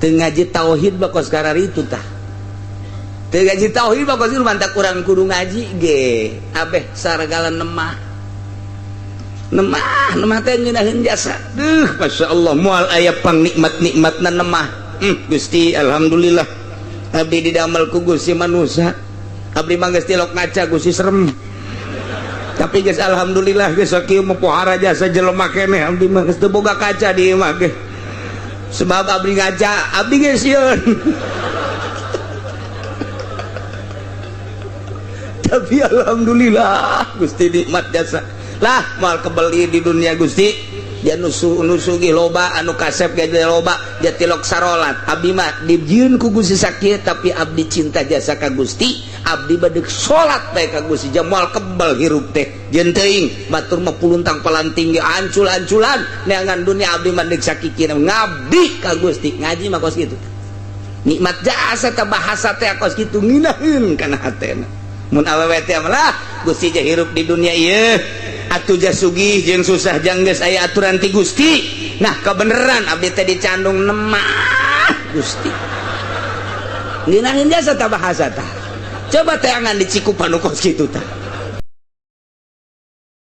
Teu ngaji tauhid mah kos kararitu tah. Teu ngaji tauhid mah kos mantak urang kudu ngaji ge abeh saragala nemah. Nemah, nemah teh ngeunaheun jasa. Duh, masyaallah moal aya pangnikmat-nikmatna nemah. Gusti alhamdulillah. Abdi didamel ku Gusti manusa. Abdi mah geus tilok ngaca Gusti serem. Tapi geus alhamdulillah geus sakieu mah pohara jasa jelema keneh abdi mah geus teu boga kaca di imah ge. Sebab abdi ngaca, abdi geus sieun. Tapi alhamdulillah Gusti nikmat jasa. Lah moal kebeli di dunia Gusti. Dia nusu-nusugi loba anu kasep ge loba dia tilok sarolat. Abdi mah dijieun ku Gusti sakieu tapi abdi cinta jasa ka Gusti, abdi bade salat bae ka Gusti moal kebel hirup teh. Jeung teuing batur mah puluntang palanting ge ancul-anculan neangan dunia abdi mah deuk sakikina ngabdi ka Gusti. Ngaji mah kos kitu. Nikmat jasa teh bahasa teh kos kitu ngeunaheun kana hatena. Mun awewe teh lah Gusti je hirup di dunia ieu atuh sugih jeung susah jang geus aya aturan ti Gusti. Nah kebeneran abdi teh dicandung nemah Gusti. Ngeunaheun jasa tah bahasa tah. Coba teangan di Cikupa nu kos kitu tah.